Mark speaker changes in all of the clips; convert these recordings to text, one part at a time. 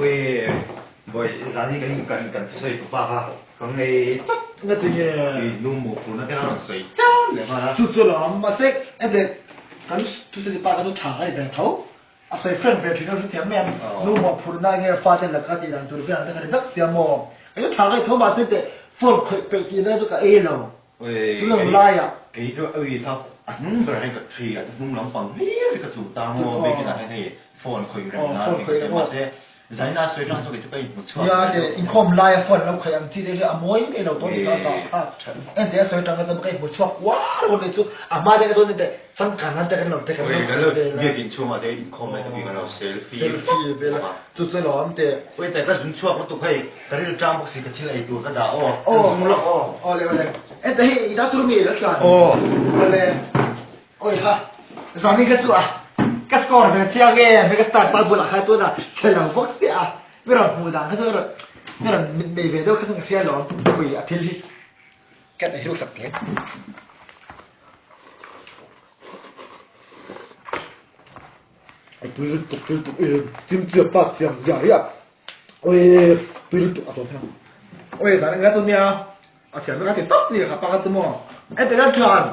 Speaker 1: Ui, bawi zan hi kan kan kan thusawi tu pa kha ka ngei tlat.
Speaker 2: Nga ti nge?
Speaker 1: Ui, nu mawhphurhna te kha rawn sawi chiam leh nghal a.
Speaker 2: Chu chu lawm, mahse ente kan thusawi tu pa kha chu tha ka ti ve tho. A sawi friend ve thin a hrethiam mai ang. Nu mawhphurhna enge fate laka tih dan tur vel ang te ka ni vek sia maw. Enge tha ka ti tho mahse teh phone khawih peih tih na chu ka ei lo. Tuna laiah.
Speaker 1: Kei chu ui kha a hnung ber hian ka thi a, hnung lampang hlir hi ka chu ta maw biakin ah hian hei phone khawih reng na ni ka ti mahse Zaina sawi tlang chu kei chu ka inhmu chhuak
Speaker 2: Nia te inkhawm laia phone lo khawih ang chi te hi a mawi ngei lo tawn kha zah thlak ente a sawi tang kha chuan ka inhmu chhuak kual kual kei chu a hma te ka chuan ente changkan nan te kan lo te kan lo
Speaker 1: Oi kan lo biakin chhungah te inkhawm lai te pawh kan lo selfie
Speaker 2: selfie vel a chu chu lawm te.
Speaker 1: Oi te ka zun chhuak lutuk hei ka ril tang bawk si ka thil ei tur ka dah aw ka zung lawk aw.
Speaker 2: Aw le aw le ente hei i dah tur mi la tlan
Speaker 1: aw
Speaker 2: awle. Oi ha, zanin kha chu a ka score ve chiang e, mega star pa bulah kha chuan a che lo bawk sia a, mi rawn hmuh dan kha chu mi rawn mit nei ve deuh kha chu ka hria alawm, ui a thil hi ka nei ruk sak hle. A tui lutuk tui lutuk i chimchiap pa thiam zia hi a, oi tui lutuk a tawp hian. Oi zanin kha chu nia. A thiam vek a ti tawp ni kha pa kha chu maw. E te kan chuan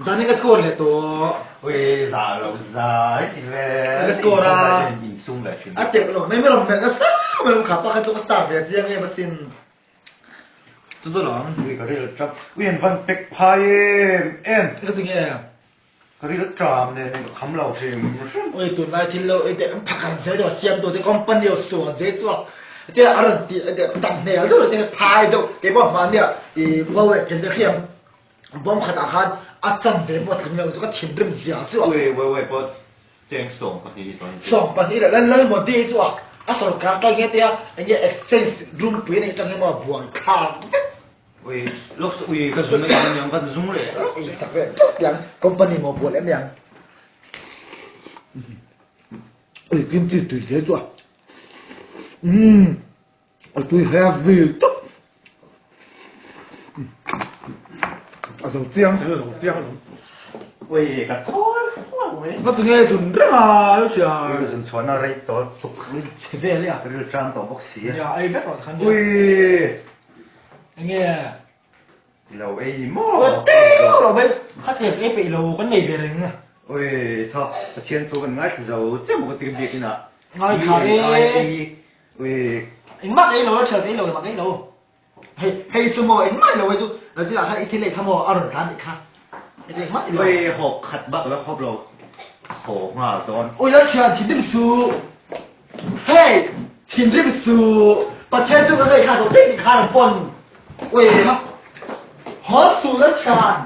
Speaker 2: zanin ka score leh tawh.
Speaker 1: Ui za lo za i ti ve.
Speaker 2: Ka score a.
Speaker 1: In sum leh thin.
Speaker 2: A tep lo mai mai lo melh nasa mai lo kha pa kha chu ka star ve chiang em asin. Chu chu lawm.
Speaker 1: Ui ka ril tap. Ui an van pek phai em em.
Speaker 2: Ka ti nge.
Speaker 1: Ka ril tram nen ka kham lo hrim hrim.
Speaker 2: Oi tunlai thil lo ei teh an phakar zel deuh a siam tu te company ho sual zel chu a te a rawn ti tam hmel deuh te phai deuh keimah hmania i ngo leh thil te hriam bawm khatah khan a chanve pawh a tling lo chu ka thinrim zia chu a.
Speaker 1: Ui wai wai pawh cheng 12 hi chuan.
Speaker 2: 12 leh lal lal Modi hi chu a a sorkar ta nge tia enge exchange room pui a neih atang hian maw a buai thlak vek.
Speaker 1: Ui, lok ui ka zung em aniang ka zung leh.
Speaker 2: Ei tak ve tak tiang company maw bual em yang. Ui kimchi tui hle chu a. Um a tui heavy tak. A zo chiang a zo chiang alawm.
Speaker 1: Ui ka thawl fual mai.
Speaker 2: Nga tunge zun reng a lo sia.
Speaker 1: Ui ka zun chhuahna rei tawh tuk.
Speaker 2: Chhe vel e a.
Speaker 1: Ril tang tawh bawk si.
Speaker 2: Nia ei vek rawh khan.
Speaker 1: Ui.
Speaker 2: Enge?
Speaker 1: Lo ei ni maw?
Speaker 2: Teu lo mai, kha thei ei peih lo kan nei ve reng.
Speaker 1: Ui, tha, Pathian thu kan ngaithla zo chiah maw ka ti ka biak inah.
Speaker 2: Ngaithla e.
Speaker 1: Ui.
Speaker 2: Engmah ka ei lo, thian ei lo, engmah ka ei lo. Hei, hei chu maw, engmah ei lo hei chu, Brazil ah khan i thil ei kha maw a rawn tlan nih kha. Hei chu engmah ei lo.
Speaker 1: Ui, hawp khat bak lo, hawp lo haw nghal dawn.
Speaker 2: Ui, la thian thinrim suh. Hey! Thinrim suh! Pathian chu ka ngei kha zo tek ni kha ran pawn. Ui ha. Haw suh la thian.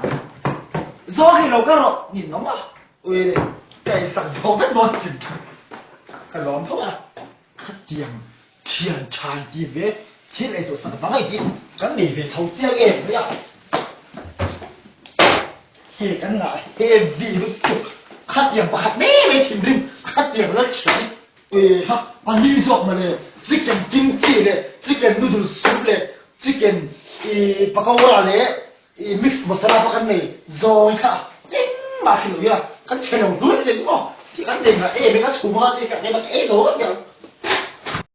Speaker 2: Zawng hi lo ka rawh nin awm a. Ui ka in sak zo vek dawn chin. Ka lawm tho a. Khatiang thian than ti ve thil ei zawh sak vang ai ti kan nei ve tho chiang em mai a. Hei kan ngah heavy lutuk khatiang pakhat mai mai thinrim khatiang la thian i ha a ni zawk mawle chicken kimchi leh chicken noodle soup leh chicken i pakora leh i mix masala pawh kan nei zawi kha engmah hrilh lo hian kan chhe lo hlui leh maw ti kan nei ngah em em a chhum a ti ka ei lo vek ang.